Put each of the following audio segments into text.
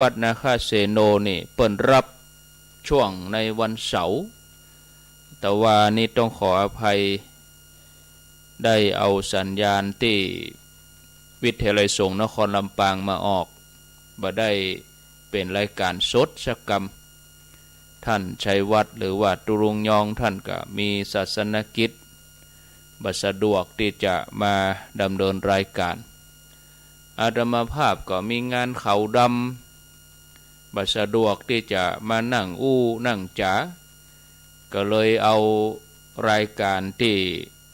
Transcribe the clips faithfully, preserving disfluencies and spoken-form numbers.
วัดนาคเสโนนี่เปิ้นฮับช่วงในวันเสาร์ แต่ว่านี้ต้องขออภัย ได้เอาสัญญาณตี้วิทยาลัยสงฆ์นครลำปางมาออก บ่ได้เป๋นรายก๋านสดสักกำ ท่านชัยวัฒน์หรือว่าตุ๊ลุงยองท่านก็มีศาสนกิจ บ่สะดวกตี้จะมาดำเนินรายก๋าน อาตมาภาพก็มีงานขาวดำ บ่สะดวกตี้จะมานั่งอู้นั่งจ๋า ก็เลยเอารายก๋านตี้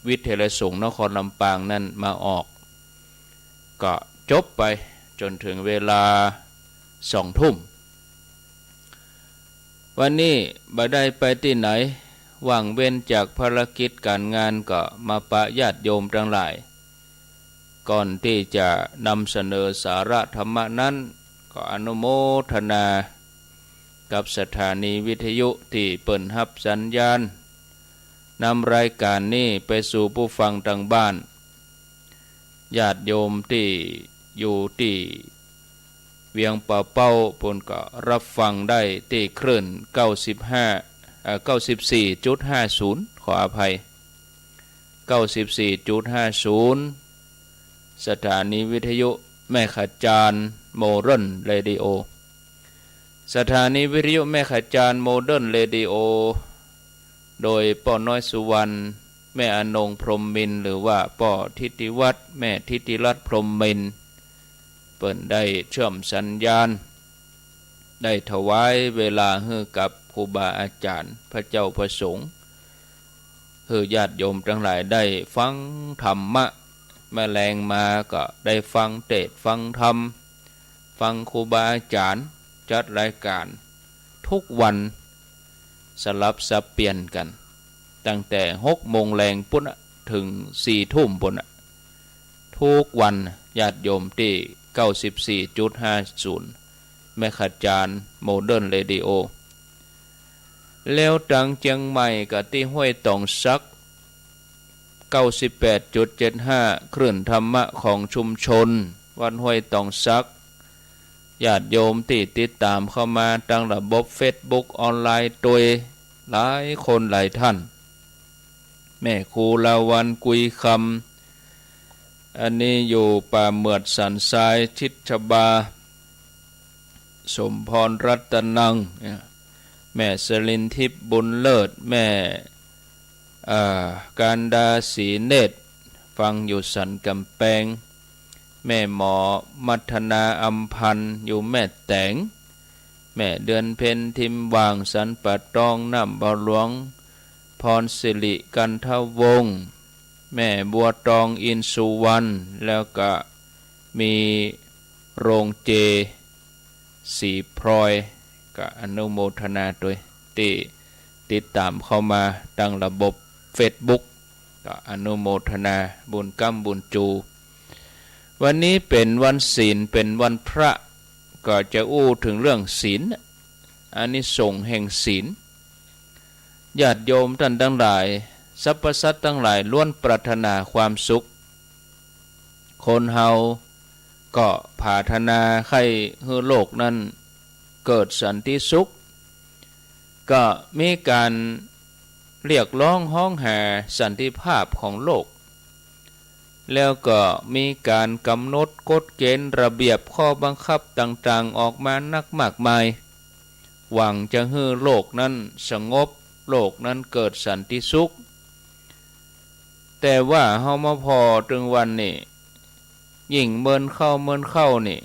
วิทยาลัยสงฆ์นครลำปางนั้นมาออก ก็จบไปจ๋นเถิงเวลาสองทุ่ม วันนี้บ่ได้ไปตี้ไหน ว่างเว้นจากภารกิจก๋านงานก็มาปะญาติโยมตังหลาย ก่อนตี้จะนำเสนอสาระธรรมะนั้น ก็อนุโมทนากับสถานีวิทยุตี้เปิ้นฮับสัญญาณ นำรายก๋านนี้ไปสู่ผู้ฟังตางบ้าน ญาติโยมตี้อยู่ตี้เวียงป่าเป้า เปิ้นก็ฮับฟังได้ตี้คลื่นเก้าสิบห้า เอ่อ เก้าสิบสี่จุดห้าศูนย์ ขออภัย เก้าสิบสี่จุดห้าศูนย์ สถานีวิทยุแม่ขจาร โมเดิร์นเรดิโอ สถานีวิทยุแม่ขจาร โมเดิร์นเรดิโอ โดยป้อน้อยสุวรรณ แม่อนงพรหมมินทร์ หรือว่าป้อทิติวัฒน์ แม่ทิติรัตน์พรหมมินทร์ เปิ้นได้เชื่อมสัญญาณ ได้ถวายเวลาหื้อกับครูบาอาจ๋ารย์ พระเจ้าพระสงฆ์ หื้อญาติโยมตังหลายได้ฟังธรรมะ แม่แลงมาก็ได้ฟังเตสน์ฟังธรรม ฟังครูบาอาจ๋ารย์จัดรายก๋านทุกวัน สลับสับเปลี่ยนกั๋น ตั้งแต่หกโมงแลงปู๊นน่ะ เถิงสี่ทุ่มปู๊นน่ะ ทุกวัน ญาติโยมตี้เก้าสิบสี่จุดห้าศูนย์ แม่ขจาร โมเดิร์นเรดิโอ แล้วตางเจียงใหม่ก็ตี้ห้วยต๋องสัก เก้าสิบแปดจุดเจ็ดห้า คลื่นธรรมะของชุมชนวัดห้วยต๋องสัก ญาติโยมตี้ติดต๋ามเข้ามาตางระบบเฟซบุ๊กออนไลน์ตวย หลายคนหลายท่าน แม่ครูลาวัณ กุยคำ อันนี้อยู่ป่าเหมือดสันทราย ชิดชบา สมพรรัตนัง เนี่ย แม่สลินทิพย์บุญเลิศ แม่ เอ่อ การดาศรีเนตร ฟังอยู่สันก๋ำแปง แม่หมอมัทนาอำพันธ์ อยู่แม่แต๋ง แม่เดือนเพ็ญ ทิมหว่าง สันป่าตอง น้ำบ่อหลวง พรสิริ กันทวงศ์ แม่บัวตอง อินทร์สุวรรณ แล้วก็มีโรงเจ ศรีพลอย ก็อนุโมทนาตวย ตี้ติดต๋ามเข้ามาตางระบบเฟซบุ๊ก ก็อนุโมทนาบุญก๊ำบุญจู วันนี้เป๋นวันศีล เป๋นวันพระ ก็จะอู้เถิงเรื่องศีล อานิสงส์แห่งศีล ญาติโยมต้านตังหลาย สรรพสัตว์ตังหลายล้วนปรารถนาความสุข คนเฮาก็ผาถนาใค่หื้อโลกนั้นเกิดสันติสุข ก็มีก๋านเรียกร้องฮ้องหาสันติภาพของโลก แล้วก็มีก๋านก๋ำหนดกฎเกณฑ์ระเบียบข้อบังคับต่างๆ ออกมานักมากมาย หวังจะหื้อโลกนั้นสงบ โลกนั้นเกิดสันติสุข แต่ว่าเฮามาผ่อเถิงวันนี้ ยิ่งเมินเข้าเมินเข้านี่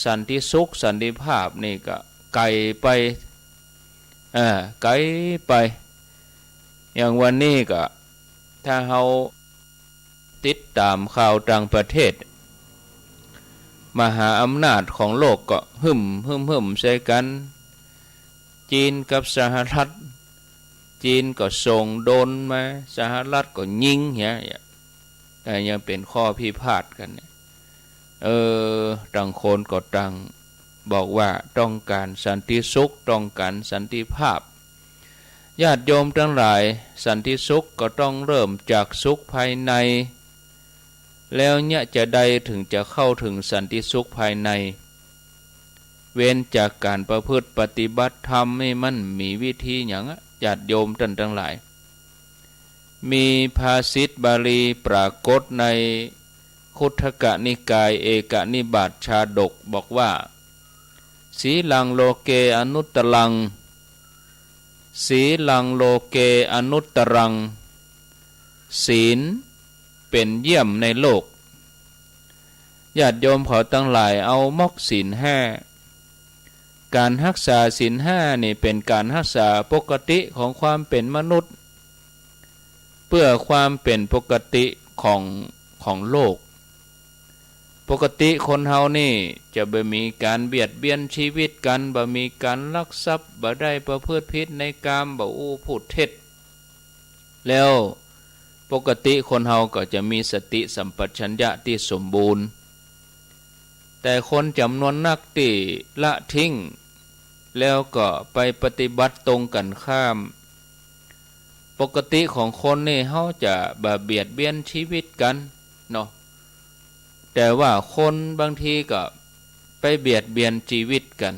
สันติสุขสันติภาพนี่ก็ไก๋ไป เออ ไก๋ไป อย่างวันนี้ก็ ถ้าเฮาติดต๋ามข่าวต่างประเทศ มหาอำนาจของโลกก็หึ่มหึ่มหึ่มใส่กั๋น จีนกับสหรัฐ จีนก็ส่งโดรนมา สหรัฐก็ยิงเหีย เอ่อ ยังเป๋นข้อพิพาทกั๋นเนี่ย เออ ต่างคนก็ต่างบอกว่าต้องก๋านสันติสุข ต้องก๋านสันติภาพ ญาติโยมตังหลาย สันติสุขก็ต้องเริ่มจากสุขภายใน แล้วเยียะจาใดเถิงจะเข้าเถิงสันติสุขภายใน เว้นจากก๋านประพฤติปฏิบัติธรรมนี่มันมีวิธีหยังอะ ญาติโยมต้านตังหลาย มีภาษิตบาลีปรากฏในคุตถกนิกายเอกนิบาตชาดกบอกว่า สีลังโลเกอนุตตรัง สีลังโลเกอนุตตรัง ศีลเป๋นเยี่ยมในโลก ญาติโยมเขาตังหลาย เอาม็อกศีลห้า ก๋านฮักษาศีลห้านี่เป๋นก๋านฮักษาปกติของความเป๋นมนุษย์ เปื้อความเป๋นปกติของ ของโลก ปกติคนเฮานี่จะบ่มีก๋านเบียดเบียนจีวิตกั๋น บ่มีก๋านลักทรัพย์ บ่ได้ประพฤติผิดในกาม บ่อู้พูดเท็จ แล้วปกติคนเฮาก็จะมีสติสัมปชัญญะตี้สมบูรณ์ แต่คนจ๋ำนวนนักตี้ละทิ้ง แล้วก็ไปปฏิบัติตรงกั๋นข้าม ปกติของคนนี่เฮาจะบ่เบียดเบียนจีวิตกั๋นเนาะ แต่ว่าคนบางทีก็ไปเบียดเบียนจีวิตกั๋น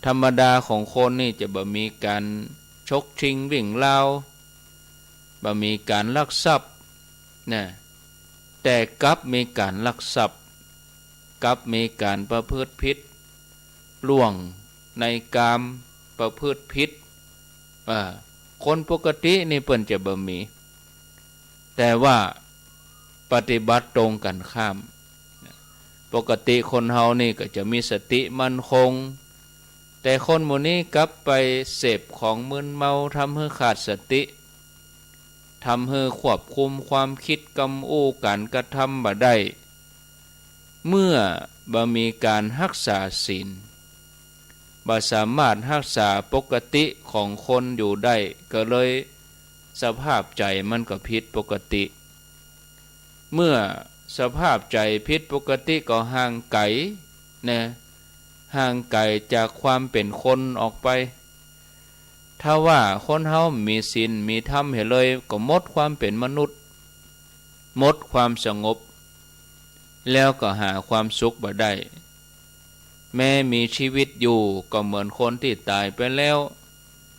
ธรรมดาของคนนี่จะบ่มีก๋านฉกชิงวิ่งราว บ่มีก๋านลักทรัพย์นะ แต่กลับมีก๋านลักทรัพย์ กลับมีก๋านประพฤติผิด ล่วงในกาม ประพฤติผิด อ่า คนปกตินี่เปิ้นจะบ่มี แต่ว่าปฏิบัติตรงกั๋นข้าม ปกติคนเฮานี่ก็จะมีสติมั่นคง แต่คนหมู่นี้กลับไปเสพของมึนเมา ทำหื้อขาดสติ ทำหื้อควบคุมความกึ๊ดกำอู้ก๋านกระทำบ่ได้ เมื่อบ่มีก๋านฮักษาศีล บ่สามารถฮักษาปกติของคนอยู่ได้ ก็เลยสภาพใจ๋มันก็ผิดปกติ เมื่อสภาพใจ๋ผิดปกติก็ห่างไก๋นะ ห่างไก๋จากความเป๋นคนออกไป ถ้าว่าคนเฮามีศีลมีธรรมเหียเลย ก็หมดความเป๋นมนุษย์ หมดความสงบ แล้วก็หาความสุขบ่ได้ แม้มีจีวิตอยู่ก็เหมือนคนตี้ต๋ายไปแล้ว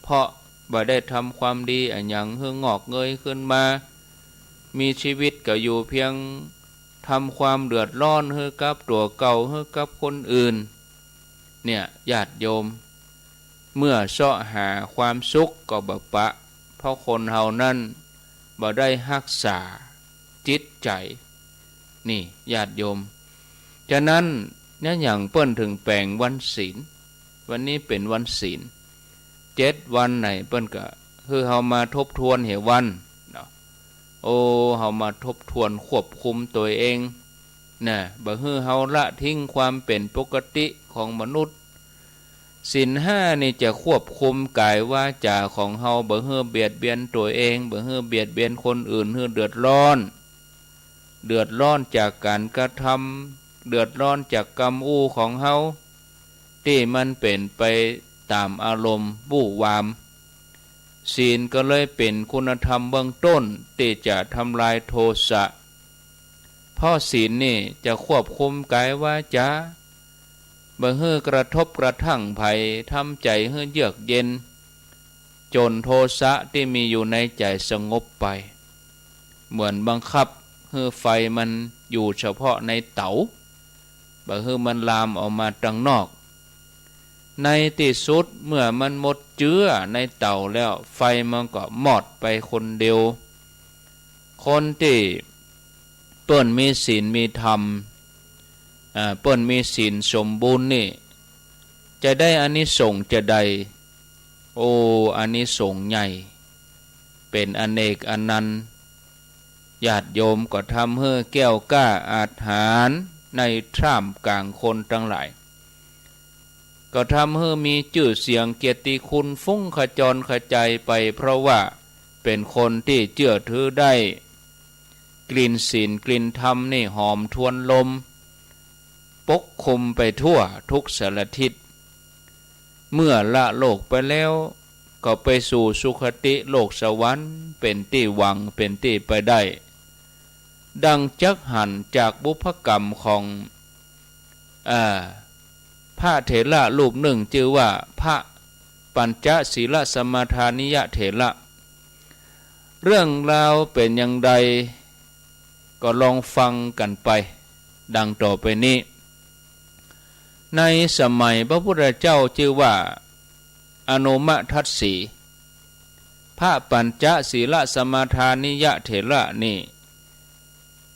เพราะบ่ได้ทำความดีอะหยังหื้องอกเงยขึ้นมา มีจีวิตก็อยู่เพียงทำความเดือดร้อนหื้อกับตั๋วเก่า หื้อกับคนอื่น เนี่ย ญาติโยม เมื่อเซาะหาความสุขก็บ่ปะ เพราะคนเฮานั้นบ่ได้ฮักษาจิตใจ๋ นี่ ญาติโยม ฉะนั้น เนี่ย หยังเปิ้นถึงแป๋งวันศีล วันนี้เป๋นวันศีล เจ็ดวันไหน เปิ้นก็หื้อเฮามาทบทวนเหียวันเนาะ โอ้ เฮามาทบทวนควบคุมตั๋วเองนะ บ่หื้อเฮาละทิ้งความเป๋นปกติของมนุษย์ ศีลห้านี่จะควบคุมก๋ายวาจ๋าของเฮา บ่หื้อเบียดเบียนตั๋วเอง บ่หื้อเบียดเบียนคนอื่น หื้อเดือดร้อน เดือดร้อนจากก๋านกระทำ เดือดร้อนจากกำอู้ของเฮา ตี้มันเป๋นไปต๋ามอารมณ์วู่วาม ศีลก็เลยเป๋นคุณธรรมเบื้องต้นตี้จะทำลายโทสะ เพราะศีลนี่จะควบคุมก๋ายวาจ๋า บ่หื้อกระทบกระทั่งใผ ทำใจ๋หื้อเยือกเย็น จ๋นโทสะตี้มีอยู่ในใจ๋สงบไป เหมือนบังคับหื้อไฟมันอยู่เฉพาะในเต๋า บ่หื้อมันลามออกมาตังนอก ในตี้สุดเมื่อมันหมดเจื๊อในเต๋าแล้ว ไฟมันก็มอดไปคนเดียว คนตี้เปิ้นมีศีลมีธรรม อ่า เปิ้นมีศีลสมบูรณ์นี่ จะได้อานิสงส์จาใด โอ้ อานิสงส์ใหญ่ เป๋นอเนกอนันต์ ญาติโยม ก็ทำหื้อแก้วกล้าอาถรรพ์ในท่ามกลางคนตังหลาย ก็ทำหื้อมีจื้อเสียงเกียรติคุณฟุ้งขจรขจายไป เพราะว่าเป๋นคนตี้เจื้อถือได้ กลิ่นศีลกลิ่นธรรมนี่หอมทวนลม ปกคลุมไปทั่วทุกสารทิศ เมื่อละโลกไปแล้ว ก็ไปสู่สุคติโลกสวรรค์ เป๋นตี้หวัง เป๋นตี้ไปได้ ดังจักหันจากบุพกรรมของ อ่า พระเถระรูปนึ่งจื้อว่าพระปัญจศีลสมาทานิยเถระ เรื่องราวเป๋นอย่างใด ก็ลองฟังกั๋นไป ดังต่อไปนี้ ในสมัยพระพุทธเจ้าจื้อว่าอโนมทัสสี พระปัญจศีลสมาทานิยเถระนี่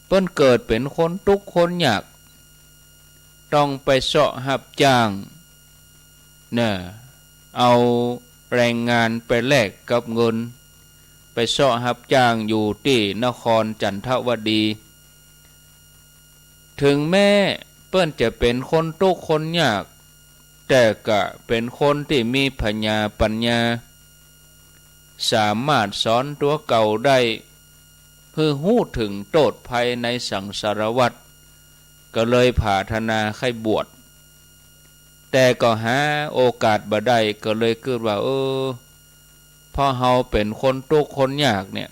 เปิ้นเกิดเป๋นคนตุ๊กข์คนยาก ต้องไปเซาะฮับจ้าง เน่อ เอาแรงงานไปแลกกับเงิน ไปเซาะฮับจ้างอยู่ตี้นครจันทวดี ถึงแม้เปิ้นจะเป๋นคนตุ๊กข์คนยาก แต่ก็เป๋นคนตี้มีผญาปัญญา สามารถสอนตั๋วเก่าได้ หื้อฮู้เถิงโต้ษภัยในสังสารวัฏ ก็เลยผาถนาใค่บวช แต่ก็หาโอกาสบ่ได้ ก็เลยกึ๊ดว่า เออ เพราะเฮาเป๋นคนตุ๊กข์คนยากเนี่ย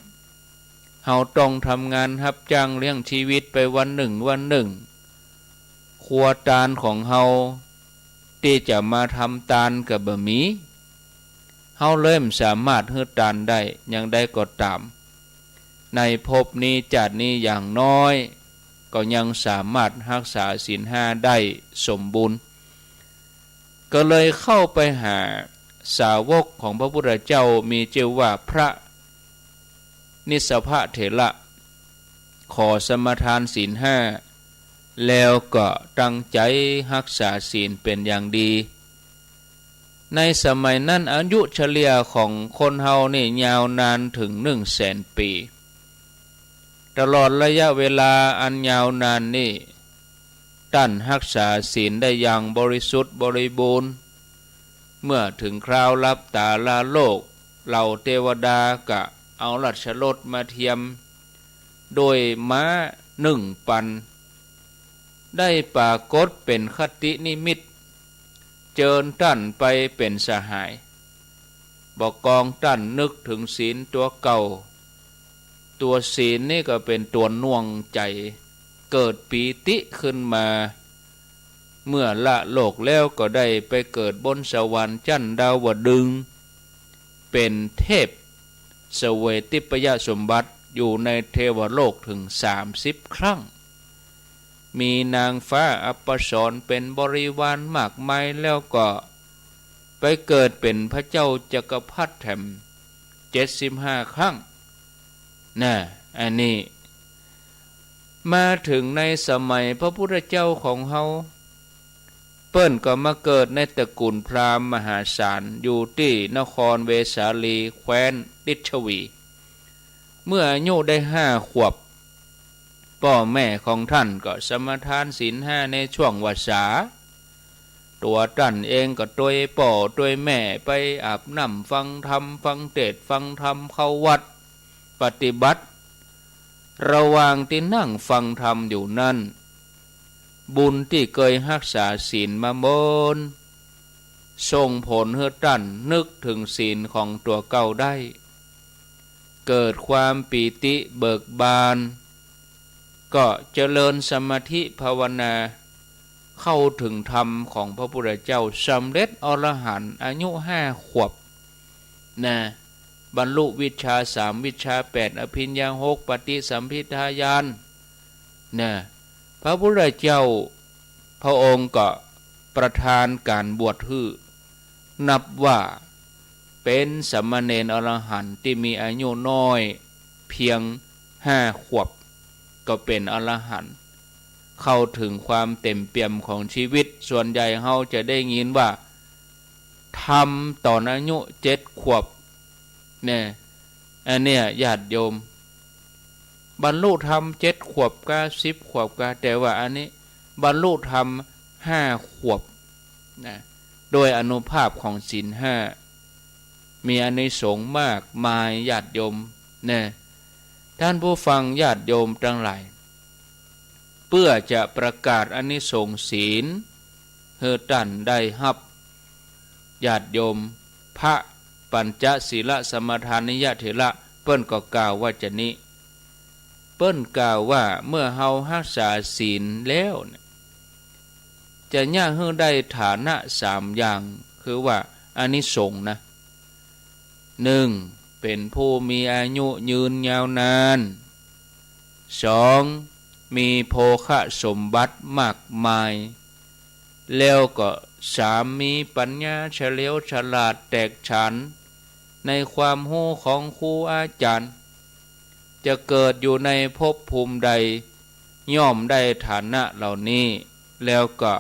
เฮาต้องทำงานฮับจ้างเลี้ยงชีวิตไปวันนึ่งวันนึ่ง ครัวตานของเฮาตี้จะมาทำตานก็บ่มี เฮาเลยบ่สามารถหื้อตานได้ อย่างใดก็ต๋าม ในภพนี้จาตินี้อย่างน้อย ก็ยังสามารถฮักษาศีลห้าได้สมบูรณ์ ก็เลยเข้าไปหาสาวกของพระพุทธเจ้า มีจื้อว่าพระนิสสภะเถระ ขอสมาทานศีลห้า แล้วก็ตั้งใจ๋ฮักษาศีลเป๋นอย่างดี ในสมัยนั้นอายุเฉลี่ยของคนเฮานี่ยาวนานเถิงหนึ่งแสนปี๋ ตลอดระยะเวลาอันยาวนานนี่ ต้านฮักษาศีลได้อย่างบริสุทธิ์บริบูรณ์ เมื่อเถิงคราวหลับต๋าลาโลก เหล่าเตวดาก็เอาราชรถมาเทียม โดยม้าหนึ่งปัน ได้ปรากฏเป๋นคตินิมิต เจิญต้านไปเป๋นสหาย บ่กองต้านนึกเถิงศีลตั๋วเก่า ตั๋วศีลนี่ก็เป๋นตั๋วหน่วงใจ๋ เกิดปีติขึ้นมา เมื่อละโลกแล้วก็ได้ไปเกิดบนสวรรค์จั้นดาวดึงส์ เป๋นเทพเสวยทิพยสมบัติอยู่ในเทวโลกเถิงสามสิบครั้ง มีนางฟ้าอัปสรเป๋นบริวารมากมาย แล้วก็ไปเกิดเป๋นพระเจ้าจักรพรรดิแถมเจ็ดสิบห้าครั้ง น่ะ อันนี้ มาเถิงในสมัยพระพุทธเจ้าของเฮา เปิ้นก็มาเกิดในตระกูลพราหมณ์มหาศาล อยู่ตี้นครเวสาลี แคว้นลิชวี เมื่ออายุได้ห้าขวบ ป้อแม่ของต้านก็สมาทานศีลห้าในช่วงวัสสา ตั๋วต้านเองก็ตวยป้อตวยแม่ไปอาบน้ำฟังธรรม ฟังเตสน์ฟังธรรม เข้าวัดปฏิบัติ ระหว่างตี้นั่งฟังธรรมอยู่นั้น บุญตี้เกยฮักษาศีลมาเมิน ส่งผลหื้อต้านนึกเถิงศีลของตั๋วเก่าได้ เกิดความปีติเบิกบาน ก็เจริญสมาธิภาวนา เข้าเถิงธรรมของพระพุทธเจ้า สำเร็จอรหันต์อายุห้าขวบ น่ะ บรรลุวิชชาสาม วิชชาแปด อภิญญาหก ปฏิสัมภิทาญาณ น่ะ พระพุทธเจ้าพระองค์ก็ประทานก๋านบวชหื้อ นับว่าเป๋นสามเณรอรหันต์ตี้มีอายุน้อยเพียงห้าขวบ ก็เป๋นอรหันต์ เข้าเถิงความเต็มเปี่ยมของชีวิต ส่วนใหญ่เฮาจะได้ยินว่า ธรรมต๋อนอายุเจ็ดขวบ เนี่ย อันเนี้ยญาติโยม บรรลุธรรมเจ็ดขวบกา สิบขวบกา แต่ว่าอันนี้บรรลุธรรมห้าขวบ นะ โดยอานุภาพของศีลห้า มีอานิสงส์มากมายญาติโยม เนี่ย ท่านผู้ฟังญาติโยมตังหลาย เปื้อจะประกาศอานิสงส์ศีลหื้อต้านได้ฮับ ญาติโยม พระปัญจศีลสมาทานิยเถระเปิ้นก็กล่าวว่าจะนี้ เปิ้นกล่าวว่าเมื่อเฮาฮักษาศีลแล้วเนี่ย จะเยียะหื้อได้ฐานะสามอย่าง คือว่าอานิสงส์นะ นึ่ง เป๋นผู้มีอายุยืนยาวนาน สอง มีโภคสมบัติมากมาย แล้วก็ สาม มีปัญญาเฉลียวฉลาดแตกฉานในความฮู้ของครูอาจ๋ารย์ จะเกิดอยู่ในภพภูมิใด ย่อมได้ฐานะเหล่านี้ แล้วก็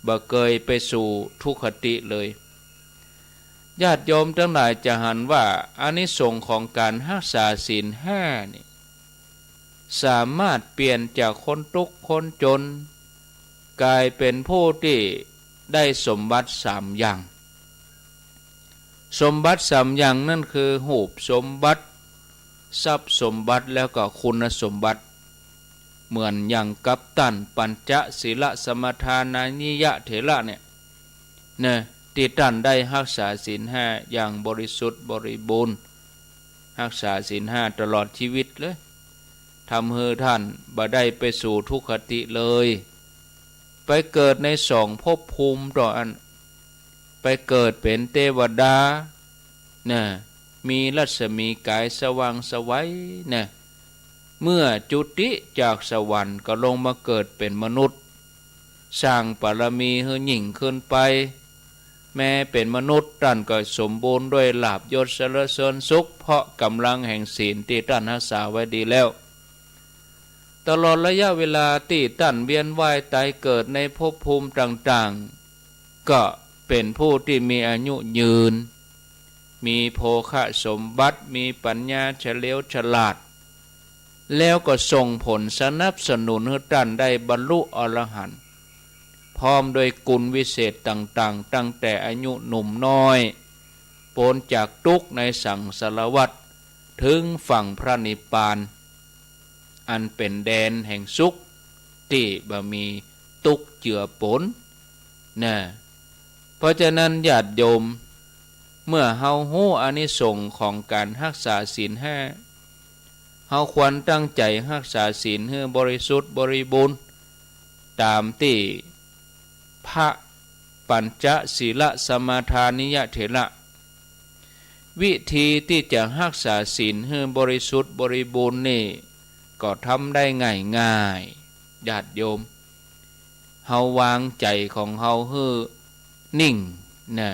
บ่เกยไปสู่ทุคติเลย ญาติโยมตังหลายจะหันว่าอานิสงส์ของก๋านฮักษาศีลห้านี่ สามารถเปลี่ยนจากคนตุ๊กข์คนจ๋น ก๋ายเป๋นผู้ตี้ได้สมบัติสามอย่าง สมบัติสามอย่างนั้นคือ ฮูปสมบัติ ทรัพย์สมบัติ แล้วก็คุณสมบัติ เหมือนอย่างกับต้านปัญจศีลสมาทานานิยะเถระเนี่ย นะ ตี้ต้านได้ฮักษาศีลห้าอย่างบริสุทธิ์บริบูรณ์ ฮักษาศีลห้าตลอดชีวิตเลย ทำหื้อต้านบ่ได้ไปสู่ทุคติเลย ไปเกิดในสองภพภูมิต่ออั้น ไปเกิดเป๋นเตวดา นะ มีรัศมีก๋ายสว่างไสวนะ เมื่อจุติจากสวรรค์ก็ลงมาเกิดเป๋นมนุษย์ สร้างบารมีหื้อยิ่งขึ้นไป แม้เป๋นมนุษย์ต้านก็สมบูรณ์ด้วยลาภยศสรรเสริญสุข เพราะก๋ำลังแห่งศีลตี้ต้านฮักษาไว้ดีแล้ว ตลอดระยะเวลาตี้ต้านเวียนว่ายตายเกิดในภพภูมิต่างๆ ก็เป๋นผู้ตี้มีอายุยืน มีโภคสมบัติ มีปัญญาเฉลียวฉลาด แล้วก็ส่งผลสนับสนุนหื้อต้านได้บรรลุอรหันต์ พร้อมด้วยกุณวิเศษต่างๆ ตั้งแต่อายุหนุ่มน้อย ป๊นจากตุ๊กข์ในสังสารวัฏ เถิงฝั่งพระนิพพาน อันเป๋นแดนแห่งสุข ตี้บ่มีตุ๊กข์เจือปน นะ เพราะฉะนั้นญาติโยม เมื่อเฮาฮู้อานิสงส์ของก๋านฮักษาศีลห้า เฮาควรตั้งใจ๋ฮักษาศีลหื้อบริสุทธิ์บริบูรณ์ ต๋ามตี้พระปัญจศีลสมาทานิยะเถระ วิธีตี้จะฮักษาศีลหื้อบริสุทธิ์บริบูรณ์นี่ ก็ทำได้ง่ายๆ ญาติโยม เฮาวางใจ๋ของเฮาหื้อนิ่งนะ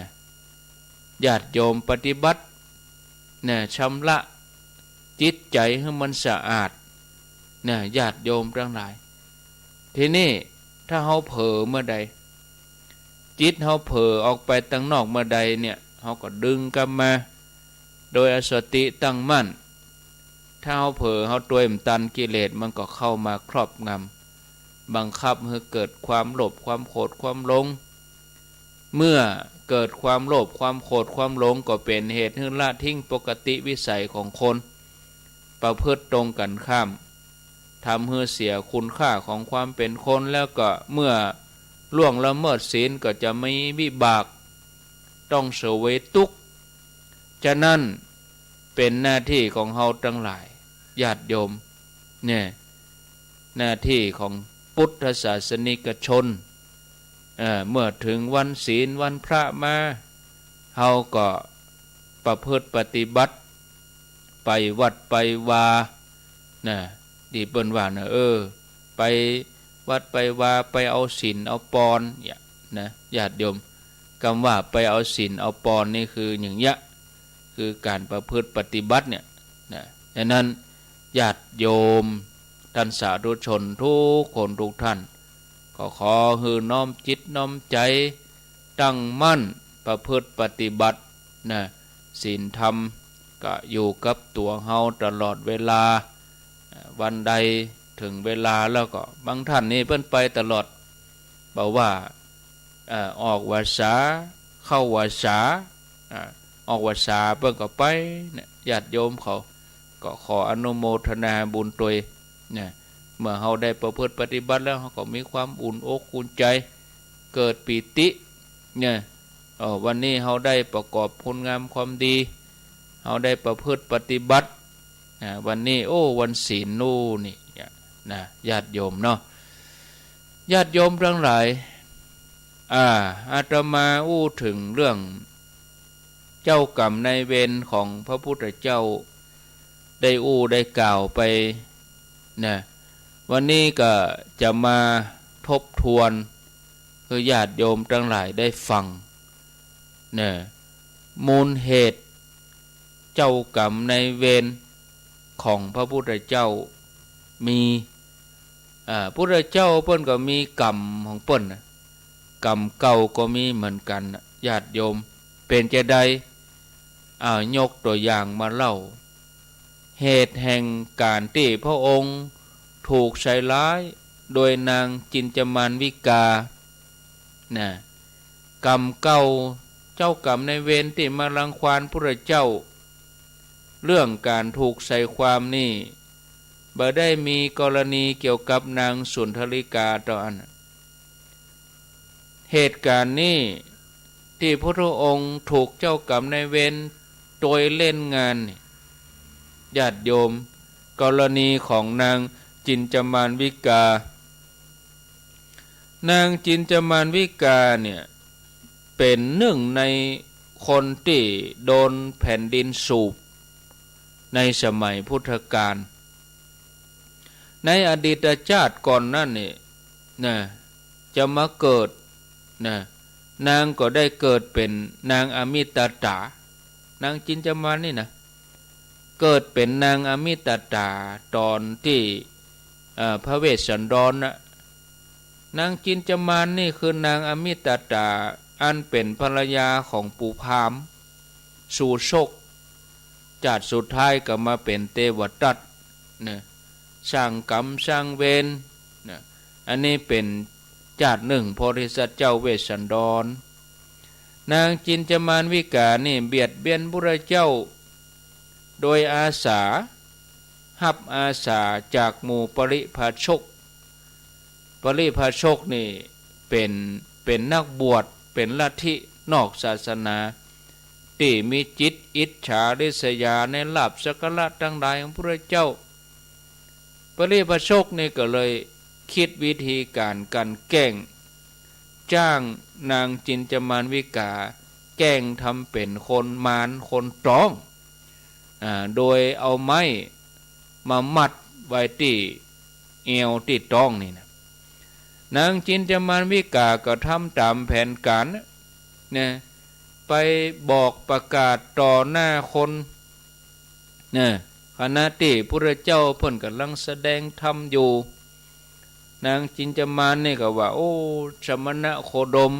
ญาติโยมปฏิบัตินะ ชำระจิตใจ๋หื้อมันสะอาดนะ ญาติโยมตังหลาย ทีนี้ถ้าเฮาเผลอเมื่อใด จิตเฮาเผลอออกไปตังนอกเมื่อใดเนี่ย เฮาก็ดึงกลับมา โดยเอาสติตั้งมั่น ถ้าเฮาเผลอ เฮาตวยบ่ตัน กิเลสมันก็เข้ามาครอบงำ บังคับหื้อเกิดความโลภ ความโกรธ ความหลง เมื่อเกิดความโลภ ความโกรธ ความหลง ก็เป๋นเหตุหื้อละทิ้งปกติวิสัยของคน ประพฤติตรงกั๋นข้าม ทำหื้อเสียคุณค่าของความเป๋นคน แล้วก็เมื่อล่วงละเมิดศีลก็จะมีวิบาก ต้องเสวยตุ๊กข์ ฉะนั้นเป๋นหน้าตี้ของเฮาตังหลาย ญาติโยม เนี่ย หน้าตี้ของพุทธศาสนิกชน เอ่อ เมื่อเถิงวันศีลวันพระมา เฮาก็ประพฤติปฏิบัติ ไปวัดไปวา นะ ตี้เปิ้นว่านะ เออ ไปวัดไปวา ไปเอาศีลเอาปอนเนี่ยนะ ญาติโยม กำว่าไปเอาศีลเอาปอนนี่คืออย่างเยียะ คือก๋านประพฤติปฏิบัติเนี่ยนะ ฉะนั้นญาติโยม ต้านสาธุชนทุกคนทุกท่าน ก็ขอหื้อน้อมจิตน้อมใจ๋ ตั้งมั่นประพฤติปฏิบัตินะ ศีลธรรมก็อยู่กับตั๋วเฮาตลอดเวลา อ่า วันใดเถิงเวลาแล้วก็ บางท่านนี่เปิ้นไปตลอด บ่ว่า เอ่อ ออกวัสสา เข้าวัสสา อ่า ออกวัสสาเปิ้นก็ไปเนี่ย ญาติโยมเขา ก็ขออนุโมทนาบุญตวยเนี่ย เมื่อเฮาได้ประพฤติปฏิบัติแล้ว เฮาก็มีความอุ่นอกอุ่นใจ๋ เกิดปีติเนี่ย เออ วันนี้เฮาได้ประกอบคุณงามความดี เฮาได้ประพฤติปฏิบัติ อ่า วันนี้ โอ้ วันศีลนู่นนี่ เนี่ยนะ ญาติโยมเนาะ ญาติโยมตังหลาย อ่า อาตมาอู้เถิงเรื่องเจ้ากรรมนายเวรของพระพุทธเจ้า ได้อู้ได้กล่าวไปนะ วันนี้ก็จะมาทบทวนหื้อญาติโยมตังหลายได้ฟังนะ มูลเหตุเจ้ากรรมนายเวรของพระพุทธเจ้ามี อ่า พุทธเจ้าเปิ้นก็มีกรรมของเปิ้นนะ กรรมเก่าก็มีเหมือนกั๋นนะ ญาติโยม เป๋นจาใด อ่า ยกตั๋วอย่างมาเล่า เหตุแห่งก๋านตี้พระองค์ถูกใส่ร้ายโดยนางจินจามานวิกา นะ กรรมเก่า เจ้ากรรมนายเวรตี้มารังควานพุทธเจ้า เรื่องก๋านถูกใส่ความนี่ บ่ได้มีกรณีเกี่ยวกับนางสุนทริกาเต้าอั้น เหตุก๋ารณ์นี้ตี้พุทธองค์ถูกเจ้ากรรมนายเวรตวยเล่นงานนี่ ญาติโยม กรณีของนางจินจามานวิกา นางจินจามานวิกาเนี่ย เป๋นนึ่งในคนตี้โดนแผ่นดินสูบ ในสมัยพุทธกาล ในอดีตจาติก่อนนั้นนี่นะ จะมาเกิดนะ นางก็ได้เกิดเป๋นนางอมิตตา นางจินจามานนี่นะ เกิดเป๋นนางอมิตตาต๋อนตี้ เอ่อ พระเวสสันดรนะ นางจินจามานนี่คือนางอมิตตา อันเป๋นภรรยาของปู่พราหมณ์ สูชก จาติสุดท้ายก็มาเป๋นเตวทัตตะนะ สร้างกรรมสร้างเวรนะ อันนี้เป๋นจาตินึ่งโพธิสัตว์เจ้าเวสสันดร นางจินจามานวิกานี่เบียดเบียนพุทธเจ้า โดยอาสา ฮับอาสาจากหมู่ปริพาชก ปริพาชกนี่เป๋น เป๋นนักบวช เป๋นลัทธินอกศาสนา ตี้มีจิตอิจฉาริษยาในลาภสักการะตังหลายของพุทธเจ้า ปริพาชกนี่ก็เลยกึ๊ดวิธีก๋านกลั่นแกล้ง จ้างนางจินจามานวิกา แกล้งทำเป๋นคนมารคนต๊อง อ่า โดยเอาไม้มามัดไว้ตี้เอวตี้ต๊องนี่นะ นางจินจามานวิกาก็ทำต๋ามแผนก๋านนะ ไปบอกประกาศต่อหน้าคนนะ ขณะตี้พุทธเจ้าเปิ้นก่ำลังแสดงธรรมอยู่ นางจินจามานนี่ก็ว่า โอ้ สมณะโคดม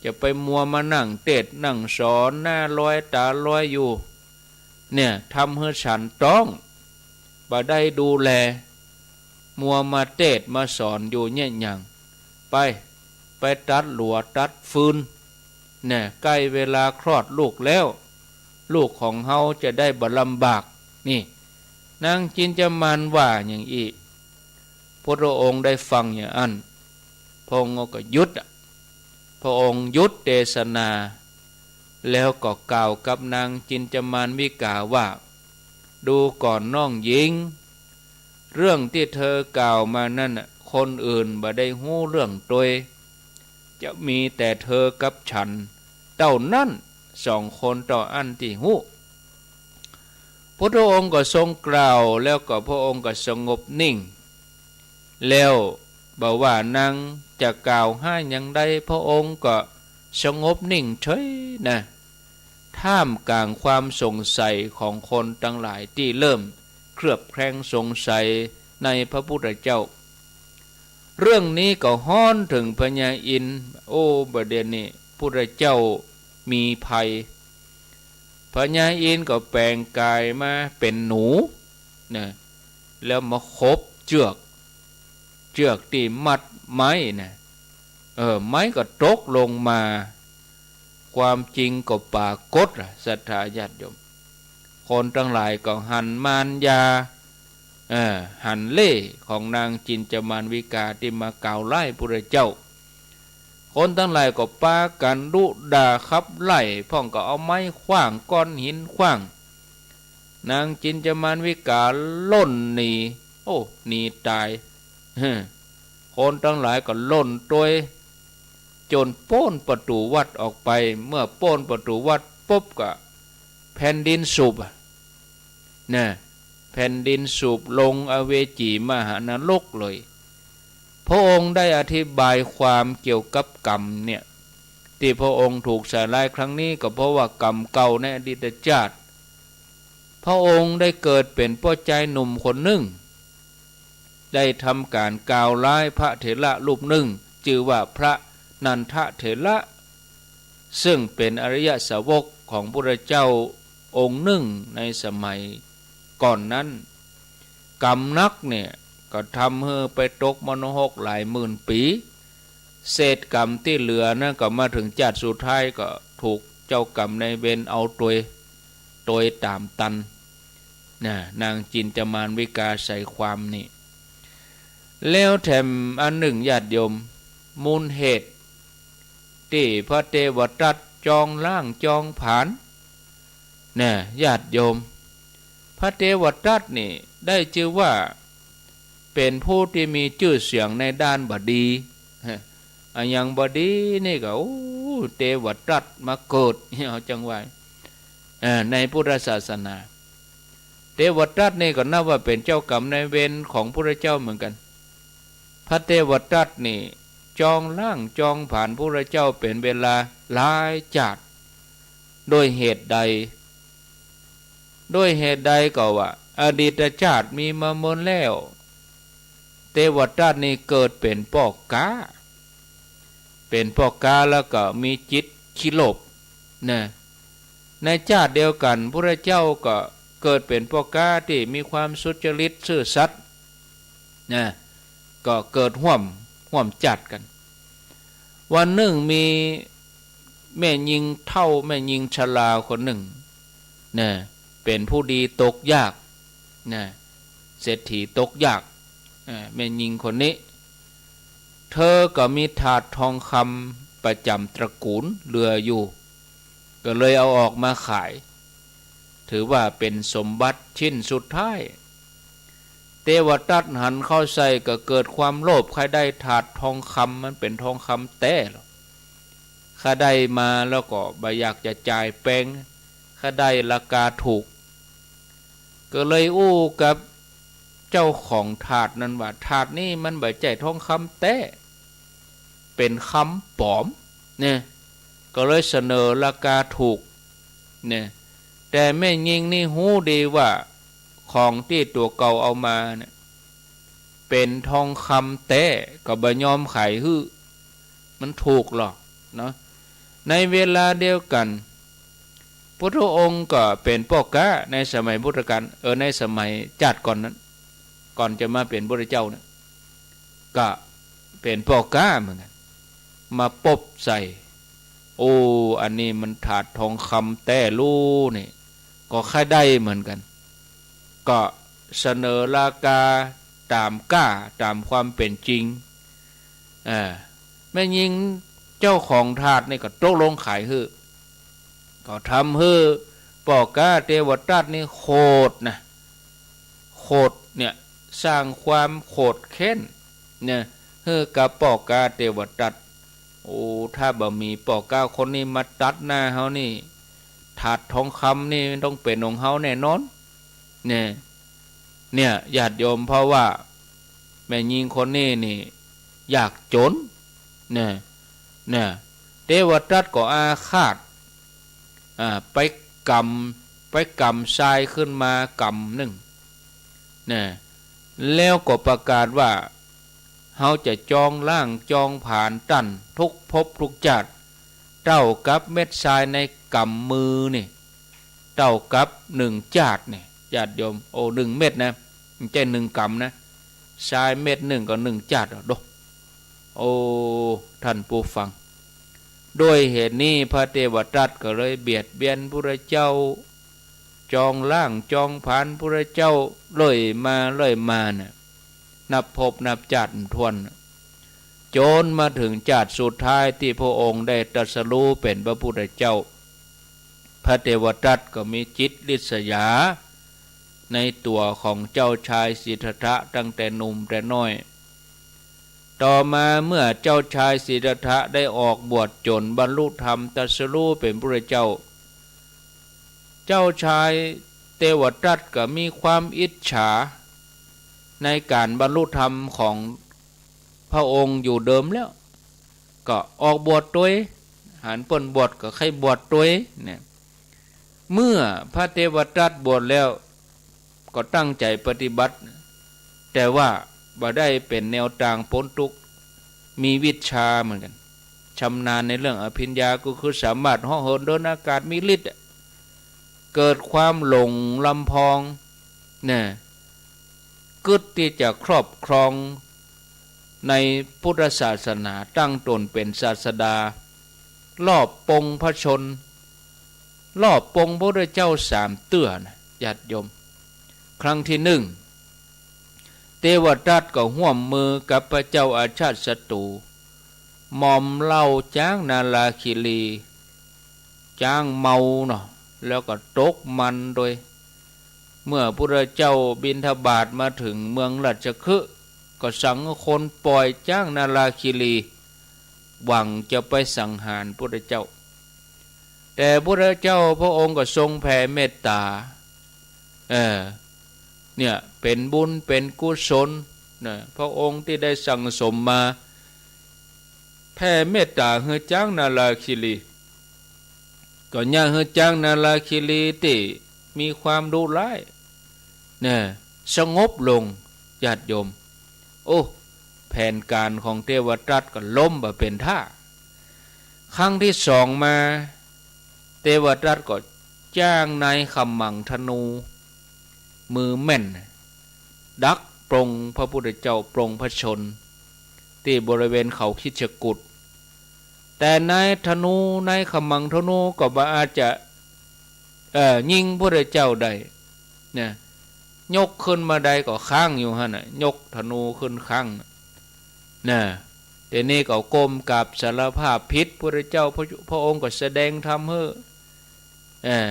จะไปมัวมานั่งเตศน์นั่งสอนหน้าลอยต๋าลอยอยู่ เนี่ย ทำหื้อฉันต๊อง บ่ได้ดูแล มัวมาเตศน์มาสอนอยู่เยียะหยัง ไป ไปตัดหลัวตัดฟืน เนี่ย ใก้เวลาคลอดลูกแล้ว ลูกของเฮาจะได้บ่ลำบาก นี่ นางจินจามานว่าอย่างอี้ พุทธองค์ได้ฟังอย่างอั้น พระองค์ก็หยุดอะ พระองค์หยุดเตสนา แล้วก็กล่าวกับนางจินจามานวิกาว่า ดูก่อนน้องหญิง เรื่องตี้เธอกล่าวมานั้นน่ะ คนอื่นบ่ได้ฮู้เรื่องตวย จะมีแต่เธอกับฉันเต้านั้น สองคนเต้าอั้นตี้ฮู้ พุทธองค์ก็ทรงกล่าว แล้วก็พระองค์ก็สงบนิ่ง แล้วบ่ว่านางจะกล่าวฮ้ายอย่างใด พระองค์ก็สงบนิ่งเฉยนะ ท่ามกลางความสงสัยของคนตังหลายตี้เริ่มเคลือบแคลงสงสัยในพระพุทธเจ้า เรื่องนี้ก็ฮ้อนเถิงพญาอินทร์ โอ้ บ่าเดี่ยวนี้พุทธเจ้ามีภัย พญาอินทร์ก็แปลงกายมาเป๋นหนูนะ แล้วมาขบเจื้อก เจื้อกตี้มัดไม้นะ เออ ไม้ก็ตกลงมา ความจริงก็ปรากฏล่ะ ศรัทธาญาติโยม คนตังหลายก็หันมารยา เออ หันเล่ห์ของนางจินจามานวิกาตี้มากล่าวร้ายพุทธเจ้า คนตังหลายก็ปากั๋นดุด่าขับไล่ พ่องก็เอาไม้ขว้าง ก้อนหินขว้าง นางจินจามานวิกาล่นหนี โอ้ หนีต๋าย คนตังหลายก็ล่นตวย จนป๊นประตู๋วัดออกไป เมื่อป๊นประตู๋วัดปุ๊บก็แผ่นดินสูบอะ นะ แผ่นดินสูบลงอเวจีมหานรกเลย พระองค์ได้อธิบายความเกี่ยวกับกรรมเนี่ย ตี้พระองค์ถูกใส่ร้ายครั้งนี้ก็เพราะว่ากรรมเก่าในอดีตชาติ พระองค์ได้เกิดเป๋นป้อจายหนุ่มคนนึ่ง ได้ทำก๋านกล่าวร้ายพระเถระรูปนึ่ง จื้อว่าพระนันทเถระ ซึ่งเป๋นอริยสาวกของพุทธเจ้าองค์นึ่งในสมัยก่อนนั้น กรรมหนักเนี่ยก็ทำหื้อไปตกมรณรกหลายหมื่นปี๋ เศษกรรมตี้เหลือนั้นก็มาเถิงจาติสุดท้ายก็ถูกเจ้ากรรมนายเวรเอาตวย ตวยต๋ามตัน นะ นางจินจามานวิกาใส่ความนี่ แล้วแถมอันนึ่งญาติโยม มูลเหตุตี้พระเตวทัตจองล้างจองผลาญ นะ ญาติโยม พระเตวทัตนี่ได้จื้อว่าเป๋นผู้ตี้มีจื้อเสียงในด้านบ่ดี อะหยังบ่ดีนี่ก็ โอ้ เตวทัตมาเกิด เอาจังว่า เอ่อ ในพุทธศาสนา เตวทัตนี่ก็นับว่าเป๋นเจ้ากรรมนายเวรของพุทธเจ้าเหมือนกั๋น พระเตวทัตนี่จองล้างจองผลาญพุทธเจ้าเป๋นเวลาหลายจาติ ด้วยเหตุใด ด้วยเหตุใดก็ว่า อดีตชาติมีมาเมินแล้ว เตวทัตนี่เกิดเป๋นป้อก๊า เป๋นป้อก๊าแล้วก็มีจิตขี้โลภ นะ ในจาติเดียวกั๋น พุทธเจ้าก็เกิดเป๋นป้อก๊าตี้มีความสุจริตซื่อสัตย์ นะ ก็เกิดฮ่วม ฮ่วมจาติกั๋น วันนึ่งมีแม่ญิงเฒ่า แม่ญิงชราคนนึ่ง นะ เป๋นผู้ดีตกยาก นะ เศรษฐีตกยาก อ่า แม่ญิงคนนี้ เธอก็มีถาดทองคำประจ๋ำตระกู๋ลเหลืออยู่ ก็เลยเอาออกมาขาย ถือว่าเป๋นสมบัติชิ้นสุดท้าย เตวทัตหันเข้าใส่ก็เกิดความโลภ ใค่ได้ถาดทองคำ มันเป๋นทองคำแต๊ลอ ใค่ได้มาแล้วก็บ่อยากจะจ่ายแปง ใค่ได้ราคาถูก ก็เลยอู้กับเจ้าของถาดนั้นว่า ถาดนี้มันบ่ใจ้ทองคำแต๊ เป๋นคำป๋อม เนี่ย ก็เลยเสนอราคาถูก เนี่ย แต่แม่ญิงนี่ฮู้ดีว่าของตี้ตั๋วเก่าเอามาเนี่ย เป๋นทองคำแต๊ ก็บ่ยอมขายหื้อ มันถูกลอ เนาะ ในเวลาเดียวกั๋น พุทธองค์ก็เป๋นป้อก๊าในสมัยพุทธกาล เออ ในสมัยจาติก่อนนั้น ก่อนจะมาเป๋นพุทธเจ้าเนี่ย ก็เป๋นป้อก๊าเหมือนกั๋น มาปบใส่ โอ้ อันนี้มันถาดทองคำแต๊ลูนี่ ก็ใค่ได้เหมือนกั๋น ก็เสนอราคาต๋ามก๊า ต๋ามความเป๋นจริง อ่า แม่ญิงเจ้าของถาดนี่ก็ตกลงขายหื้อ ก็ทำหื้อป้อก๊าเตวทัตนี่โขดนะ โขดเนี่ย สร้างความโขดแค้นเนี่ย หื้อกับป้อก๊าเตวทัต โอ้ ถ้าบ่มีป้อก๊าคนนี้มาตัดหน้าเฮานี่ ถาดทองคำนี่ต้องเป๋นของเฮาแน่นอน เนี่ย เนี่ย ญาติโยม เพราะว่าแม่ญิงคนนี้นี่ยากจ๋น เนี่ย เนี่ย เตวทัตก็อาฆาต อ่า ไปกำ ไปกำทรายขึ้นมากำนึ่ง เนี่ย แล้วก็ประกาศว่า เฮาจะจองล้างจองผลาญต้านทุกภพทุกจาติ เต้ากับเม็ดทรายในก๋ำมือนี่ เต้ากับหนึ่งจาตินี่ ญาติโยม โอ้ หนึ่งเม็ดนะ บ่ใจ้หนึ่งก๋ำนะ ทรายเม็ดนึ่งก็หนึ่งจาติอะโด โอ้ ท่านผู้ฟัง ด้วยเหตุนี้พระเตวทัตก็เลยเบียดเบียนพุทธเจ้า จองล้างจองผลาญพุทธเจ้าเรื่อยมาเรื่อยมาน่ะ นับภพนับจาติบ่ถ้วนน่ะ จ๋นมาเถิงจาติสุดท้ายตี้พระองค์ได้ตรัสรู้เป๋นพระพุทธเจ้า พระเตวทัตก็มีจิตริษยาในตั๋วของเจ้าชายสิทธัตถะตั้งแต่หนุ่มแต่น้อย ต่อมาเมื่อเจ้าชายสิทธัตถะได้ออกบวชจ๋นบรรลุธรรมตรัสรู้เป๋นพระพุทธเจ้า เจ้าชายเตวทัตก็มีความอิจฉาในก๋านบรรลุธรรมของพระองค์อยู่เดิมแล้ว ก็ออกบวชตวย หันเปิ้นบวชก็ใค่บวชตวยเนี่ย เมื่อพระเตวทัตบวชแล้ว ก็ตั้งใจ๋ปฏิบัติ แต่ว่าบ่ได้เป๋นแนวตางป๊นตุ๊กข์ มีวิชชาเหมือนกั๋น ชำนาญในเรื่องอภิญญา ก็คือสามารถเหาะเหินเดินอากาศ มีฤทธิ์อะ เกิดความหลงลำพองนะ กึ๊ดตี้จะครอบครองในพุทธศาสนา ตั้งต๋นเป๋นศาสดา รอบปงพระชนม์ รอบปงพระพุทธเจ้าสามเตื้อนะญาติโยม ครั้งตี้นึ่ง เตวทัตก็ฮ่วมมือกับพระเจ้าอาชาติศัตรู๋ มอมเหล้าจ๊างนาราคิรี จ๊างเมาเนาะ แล้วก็ตกมันตวย เมื่อพุทธเจ้าบิณฑบาตมาเถิงเมืองราชคฤห์ ก็สั่งคนป่อยจ๊างนาราคิรี หวังจะไปสังหารพุทธเจ้า แต่พุทธเจ้าพระองค์ก็ทรงแผ่เมตต๋า เออ เนี่ย เป๋นบุญเป๋นกุศลนะ พระองค์ตี้ได้สั่งสมมา แผ่เมตต๋าหื้อจ๊างนาราคิรี ก็เยียะหื้อจ๊างนาราคิรีตี้มีความดุร้ายนะ สงบลง ญาติโยม โอ้ แผนก๋านของเตวทัตก็ล้มบ่เป๋นท่า ครั้งตี้สองมา เตวทัตก็จ้างนายขมังธนู มือแม่น ดักปลงพระพุทธเจ้า ปลงพระชนม์ ตี้บริเวณเขาคิชกูฏ แต่นายธนู นายขมังธนูก็บ่อาจจะ เอ่อ ยิงพุทธเจ้าได้นะ ยกขึ้นมาได้ก็ค้างอยู่หั้นน่ะ ยกธนูขึ้นค้างน่ะนะ ทีนี้ก็ก้มกราบสารภาพผิดพุทธเจ้า พระ พระองค์ก็แสดงธรรมหื้อ เอ่อ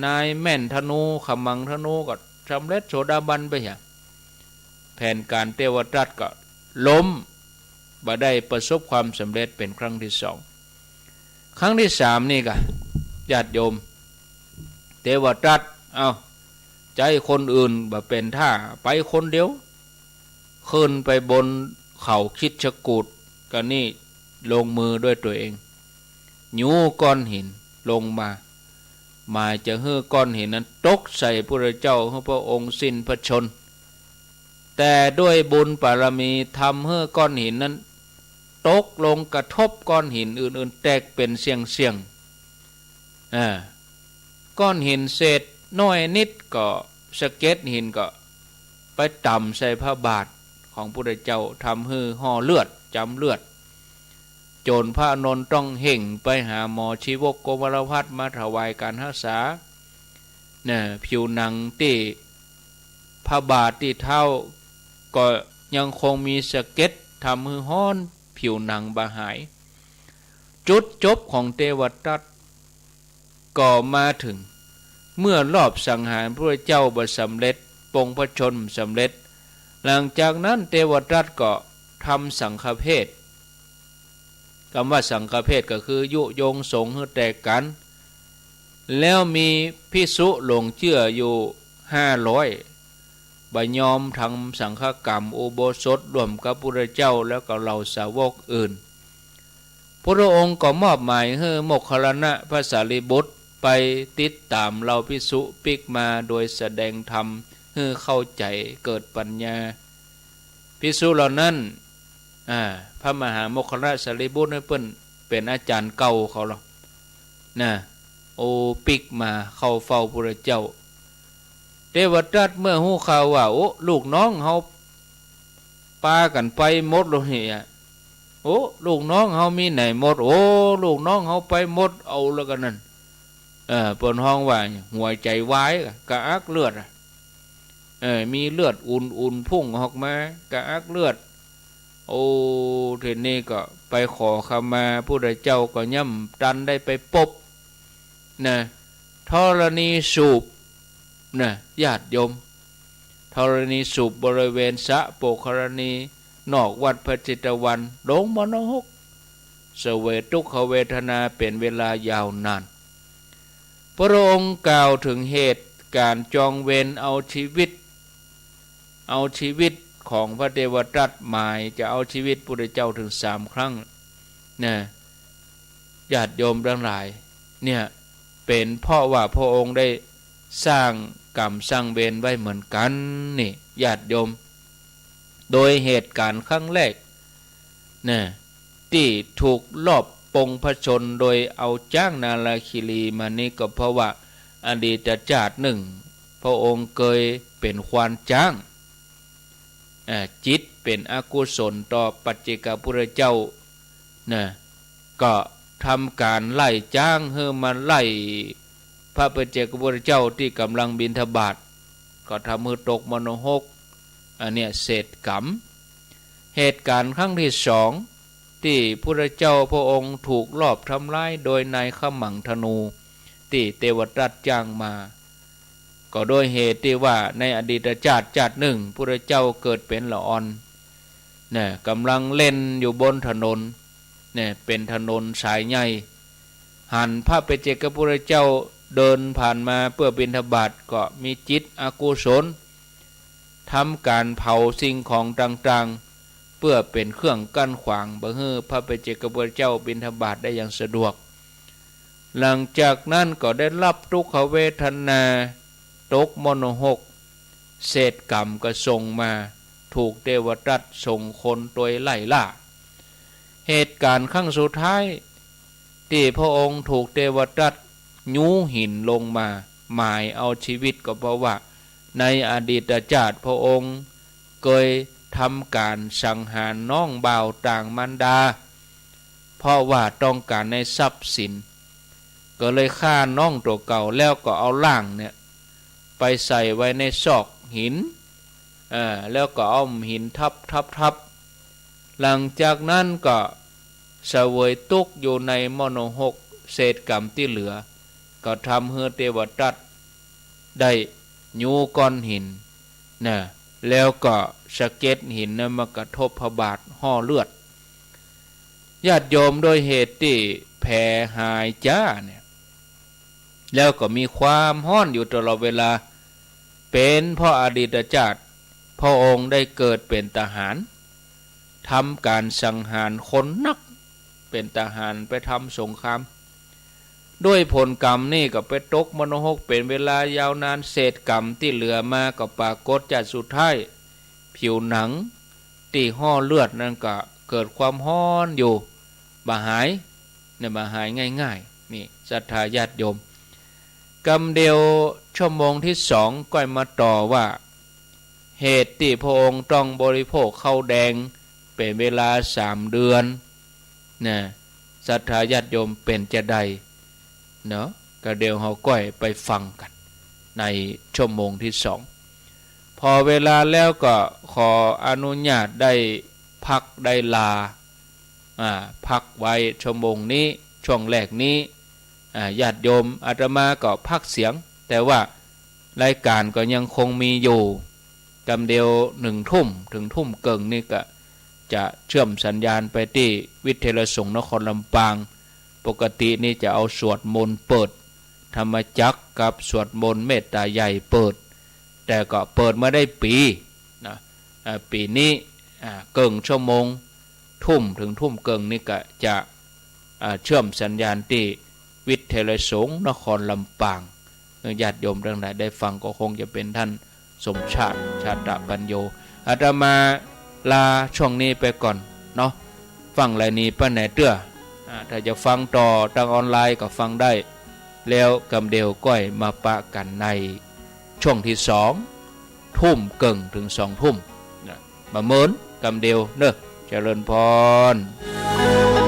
นายแม่นธนู ขมังธนูก็สำเร็จโสดาบันไปเหีย แผนก๋านเตวทัตก็ล้ม บ่ได้ประสบความสำเร็จเป๋นครั้งตี้สอง ครั้งตี้สามนี่กะ ญาติโยม เตวทัต เอ้า ใจ๊คนอื่นบ่เป๋นท่า ไปคนเดียว ขึ้นไปบนเขาคิชกูฏ ก็นี่ลงมือด้วยตั๋วเอง หยูก้อนหินลงมา หมายจะหื้อก้อนหินนั้นตกใส่พุทธเจ้า หื้อพระองค์สิ้นพระชนม์ แต่ด้วยบุญบารมีทำหื้อก้อนหินนั้นตกลงกระทบก้อนหินอื่นๆ แตกเป๋นเสี้ยงๆ อ่า ก้อนหินเศษน้อยนิดก็สะเก็ดหินก็ไปตำใส่พระบาทของพุทธเจ้า ทำหื้อห่อเลือด จำเลือด จ๋นพระอานนท์ต้องเฮ่งไปหาหมอชีวกโกมารพัสมาถวายก๋านฮักษา น่ะ ผิวหนังตี้พระบาทตี้เท้าก็ยังคงมีสะเก็ด ทำหื้อฮ้อน ผิวหนังบ่หาย จุดจบของเตวทัตก็มาเถิง เมื่อรอบสังหารพระพุทธเจ้าบ่สำเร็จ ปลงพระชนม์บ่สำเร็จ หลังจากนั้นเตวทัตก็ทำสังฆเพศ กำว่าสังฆเพศก็คือยุยงสงฆ์หื้อแตกกั๋น แล้วมีภิกษุหลงเจื้ออยู่ห้าร้อย บ่ยอมทำสังฆกรรมอุโบสถร่วมกับพุทธเจ้าแล้วก็เหล่าสาวกอื่น พุทธองค์ก็มอบหมายหื้อโมคคัลลานะพระสารีบุตรไปติดต๋ามเหล่าภิกษุปิ๊กมาโดยแสดงธรรมหื้อเข้าใจ๋เกิดปัญญา ภิกษุเหล่านั้น อ่า พระมหาโมคคัลลานะสารีบุตรนี่เปิ้นเป๋นอาจ๋ารย์เก่าเขาลอ น่ะ โอ้ ปิ๊กมาเข้าเฝ้าพุทธเจ้า เตวทัตเมื่อฮู้ข่าวว่า โอ้ ลูกน้องเฮาปากั๋นไปหมดแล้วเนี่ย โอ้ ลูกน้องเฮามีไหนหมด โอ้ ลูกน้องเฮาไปหมด เอาแล้วกั๋นนั่น เออ เปิ้นฮ้องว่าหัวใจ๋วาย กระอักเลือดอะ เออ มีเลือดอุ่นๆ พุ่งออกมา กระอักเลือด โอ้ ทีนี้ก็ไปขอขมาพุทธเจ้าก็ยังบ่ตันได้ไปปบ น่ะ ธรณีสูบ น่ะ ญาติโยม ธรณีสูบบริเวณสระโปกครณี นอกวัดพระเชตวัน ลงมณฑป เสวยตุ๊กขเวทนาเป๋นเวลายาวนาน พระองค์กล่าวเถิงเหตุก๋านจองเวรเอาชีวิต เอาชีวิตของพระเทวทัต หมายจะเอาชีวิตพุทธเจ้าเถิงสามครั้งนะ ญาติโยมตังหลาย เนี่ย เป๋นเพราะว่าพระองค์ได้สร้างกรรมสร้างเวรไว้เหมือนกั๋นนี่ ญาติโยม โดยเหตุก๋ารณ์ครั้งแรกนะ ตี้ถูกลอบปลงพระชนม์โดยเอาจ๊างนาราคิรีมานี้ ก็เพราะว่าอดีตชาตินึ่ง พระองค์เกยเป๋นควานจ๊าง อ่า จิตเป๋นอกุศลต่อปัจเจกพุทธเจ้านะ ก็ทำก๋านไล่จ๊างหื้อมาไล่พระปัจเจกพุทธเจ้าตี้ก่ำลังบิณฑบาต ก็ทำหื้อตกมณฑป อันเนี้ยเศษกรรม เหตุก๋ารณ์ครั้งตี้สอง ตี้พุทธเจ้าพระองค์ถูกลอบทำร้ายโดยนายขมังธนู ตี้เทวทัตจ๊างมา ก็โดยเหตุตี้ว่าในอดีตชาติชาตินึ่ง พุทธเจ้าเกิดเป๋นละอ่อนนะ ก่ำลังเล่นอยู่บนถนนนะ เป๋นถนนสายใหญ่ หันพระปัจเจกพุทธเจ้าเดินผ่านมาเปื้อบิณฑบาต ก็มีจิตอกุศล ทำก๋านเผาสิ่งของต่างๆ เปื้อเป๋นเครื่องกั้นขวาง บ่หื้อพระปัจเจกพุทธเจ้าบิณฑบาตได้อย่างสะดวก หลังจากนั้นก็ได้รับตุ๊กขเวทนา ตกมณฑป เศษกรรมก็ส่งมา ถูกเทวทัตส่งคนตวยไล่ล่า เหตุก๋ารณ์ครั้งสุดท้าย ตี้พระองค์ถูกเทวทัตยูหินลงมา หมายเอาชีวิต ก็เพราะว่าในอดีตชาติพระองค์เกยทำก๋านสังหารน้องบ่าวต่างมารดา เพราะว่าต้องก๋านในทรัพย์สิน ก็เลยฆ่าน้องตั๋วเก่า แล้วก็เอาร่างเนี่ยไปใส่ไว้ในซอกหิน เอ่อ แล้วก็เอาหินทับทับทับ หลังจากนั้นก็เสวยตุ๊กข์อยู่ในมณฑป เศษกรรมตี้เหลือ ก็ทำหื้อเทวทัตได้ยูก้อนหินนะ แล้วก็สะเก็ดหินนั้นมากระทบพระบาทห่อเลือด ญาติโยม ด้วยเหตุตี้แผลหายจ้าเนี่ย แล้วก็มีความฮ้อนอยู่ตลอดเวลา เป๋นเพราะอดีตชาติ พระองค์ได้เกิดเป๋นทหาร ทำก๋านสังหารคนนัก เป๋นทหารไปทำสงคราม ด้วยผลกรรมนี่ก็ไปตกมณฑปเป๋นเวลายาวนาน เศษกรรมตี้เหลือมาก็ปรากฏชาติสุดท้าย ผิวหนังตี้ห่อเลือดนั้นก็เกิดความฮ้อนอยู่ บ่หาย เนี่ย บ่หายง่ายๆ นี่ ศรัทธาญาติโยม กำเดียวชั่วโมงตี้สองก้อยมาต่อว่า เหตุตี้พระองค์ต้องบริโภคข้าวแดงเป๋นเวลาสามเดือน นะ ศรัทธาญาติโยม เป๋นจาใดเนาะ กำเดียวเฮาก้อยไปฟังกั๋นในชั่วโมงตี้สอง พอเวลาแล้วก็ขออนุญาตได้พักได้ลา อ่า พักไว้ชั่วโมงนี้ ช่วงแรกนี้ อ่า ญาติโยม อาตมาก็พากย์เสียง แต่ว่ารายก๋านก็ยังคงมีอยู่ กำเดียวหนึ่งทุ่มเถิงทุ่มเกิ่งนี่ก็จะเชื่อมสัญญาณไปตี้วิทยาลัยสงฆ์นครลำปาง ปกตินี่จะเอาสวดมนต์เปิดธรรมจักรกับสวดมนต์เมตตาใหญ่เปิด แต่ก็เปิดมาได้ปี๋นะ อ่า ปี๋นี้ อ่า เกิ่งชั่วโมง ทุ่มเถิงทุ่มเกิ่งนี่ก็จะ อ่า เชื่อมสัญญาณตี้วิทยาลัยสงฆ์นครลำปาง ญาติโยมตังหลายได้ฟังก็คงจะเป๋นต้านสมชาติ ชาตะปัญโญ อาตมาลาช่วงนี้ไปก่อนเนาะ ฟังแล้วหนีไปไหนเตื้อ อ่า ถ้าจะฟังต่อตางออนไลน์ก็ฟังได้ แล้วกำเดียวก้อยมาปะกั๋นในช่วงตี้สอง ทุ่มเกิ่งเถิงสองทุ่มนะ บ่าเมิน กำเดียวเนาะ เจริญพร